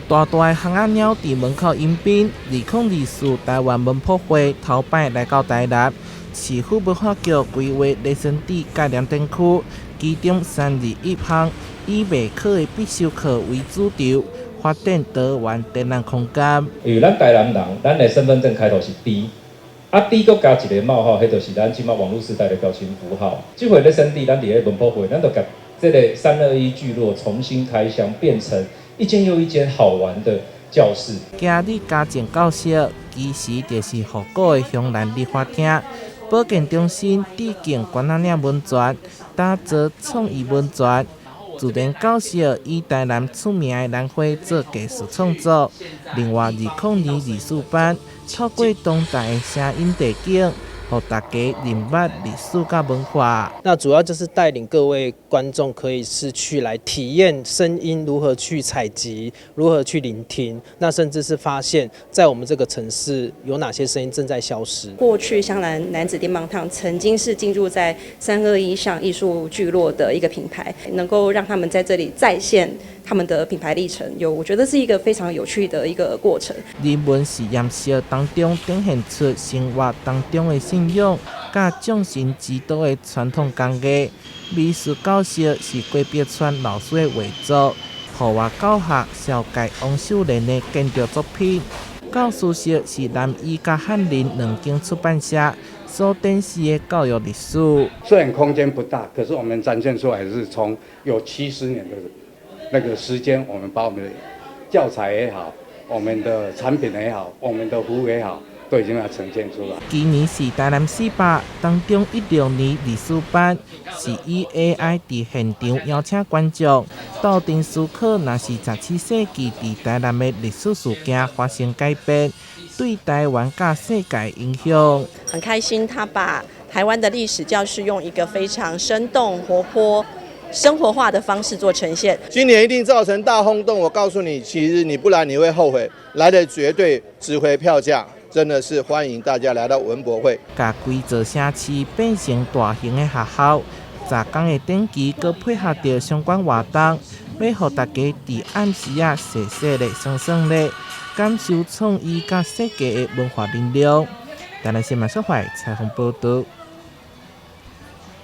大大的蜂仔鳥佇門口迎賓，2024台灣文博會頭擺來到台南，市府文化局規劃雷神地概念展區，其中321項以備課的必修課為主軸，發展多元展覽空間。因為咱台南人，咱的身份證開頭是 D，啊 D 閣加一個冒號，彼就是咱這馬網路時代的表情符號。這回雷神地，咱佇咧文博會，咱就共這个321聚落重新開箱，變成一間又一間好玩的教室。今日家政教室其實就是復古的香蘭理髮廳，保健中心致敬關仔嶺溫泉，打造創意溫泉。自然教室以台南出名的蘭花做藝術創作。另外，2024班透過當代的聲音地景，予大家認捌歷史佮文化。那主要就是帶領各位觀眾，可以是去來體驗聲音如何去採集，如何去聆聽，那甚至是發現，在我們這個城市有哪些聲音正在消失。過去香蘭男子電棒燙曾經是進駐在321巷藝術聚落的一個品牌，能夠讓他們在這裡再現他們的品牌歷程，有我覺得是一個非常有趣的一個過程。人文實驗室當中展現出生活當中的信仰，佮匠心指導的傳統工藝。美術教室是郭碧川老師的畫作，戶外教學紹介王秀蓮的建築作品。教師室是南醫佮翰林兩間出版社所展示的教育歷史。雖然空間不大，可是我們展現出來是從有70年的那個時間，我們把我們的教材也好，我們的產品也好，我們的服務也好，都已經要呈現出來。今年是台南400當中16年歷史班，是以 AI 佇現場邀請觀眾鬥陣思考，若是17世紀佇台南的歷史事件發生改變，對台灣佮世界影響。很開心，他把台灣的歷史教室用一個非常生動活潑、生活化的方式做呈現。今年一定造成大轟動。我告訴你，其實你不來你會後悔，來的絕對值回票價。真的是歡迎大家來到文博會。共規座城市變成大型的學校，10天的展期，閣配合著相關活動，欲予大家佇暗時仔踅踅咧、耍耍咧，感受創意佮設計的文化能量。台南新聞小懷採訪報導。